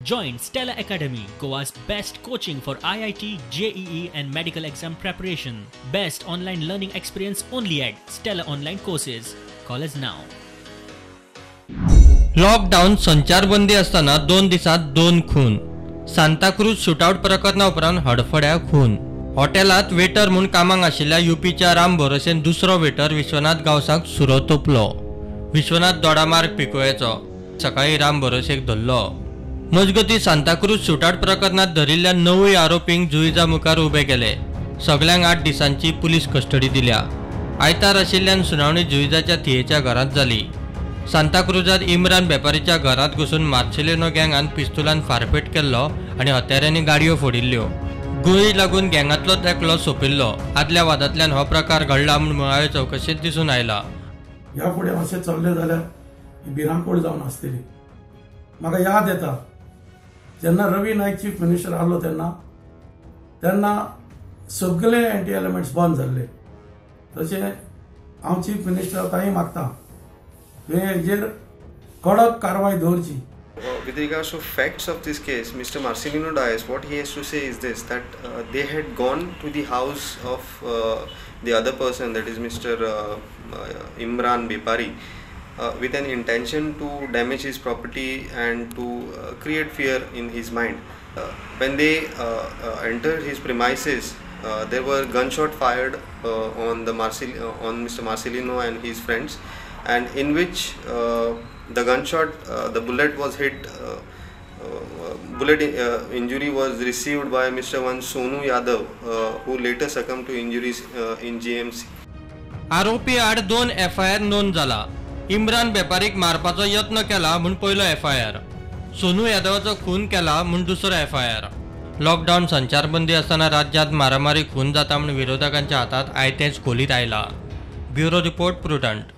Join Stella Academy, Goa's best coaching for IIT, JEE and medical exam preparation. Best online learning experience only at Stella Online Courses. Call us now. Lockdown संचारबंदी आसतना 2 दिसांत 2 खून. Santa Cruz shootout प्रकरणा उपरांत हडफड्या खून. हॉटेलांत waiter म्हूण कामाक आशिल्ल्या युपीच्या राम भरोसेन दुसरो वेटर विश्वनाथ गांवसाक सुरो तोपलो. विश्वनाथ दोडामार्ग पिकोळेचो. सकाळी राम भरोसेक धरलो. मजगती सांताक्रूज शूटआउट प्रकरणात धरिल्ल्या 9 आरोपींक जुईजा मुखार उबे केले. सगल्यांक 8 दिसांची पुलीस कस्टडी दिल्या. आयतार आशिल्ल्यान सुनावणी जुईजाच्या थियेच्या घरांत जाली. सांताक्रूजात इम्रान बेपारीच्या घरांत घुसून मार्सेलिनो गँगान पिस्तुलान फारपेट केल्लो आनी हत्यारांनी गाडयो फोडिल्ल्यो. गुळी लागून गँगांतलोच एकलो सोंपिल्लो. आदल्या वादांतल्यान हो प्रकार घडला म्हूण मुळावे चवकशेंत दिसून आयला. ह्या फुडें अशें चल्लें जाल्यार ही भिरांकूळ जावन आसतली. म्हाका याद येता जेन्ना रवी नायक चीफ मिनिस्टर आहलो तेन्ना तेन्ना सगळे एंटी एलिमेंट्स बंद जाल्ले. तशें हांव चीफ मिनिस्टर तांय मागता तुवें हेजेर कडक कारवाय दवरची. With regards to facts of this case, Mr. Marcelino Dias, what he has to say is this, that they had gone to the house of the other person, that is Mr. Imran Bepari, with an intention to damage his property and to create fear in his mind. When they entered his premises, there were gunshot fired on the on Mr. Marcelino and his friends, and in which the gunshot, the bullet was hit, bullet injury was received by Mr. one Sonu Yadav, who later succumbed to injuries in GMC. आरोपी आड 2 FIR नोंद जाला. इम्रान बेपारीक मारपाचो यत्न केला म्हूण पयलो FIR, Sonu यादवाचो खून केला म्हूण दुसरो FIR. लॉकडावन संचारबंदी आसतना राज्यांत मारामारी खून जाता म्हूण विरोधकांच्या हातात आयतेंच खोलीत आयला. Bureau report, Prudent.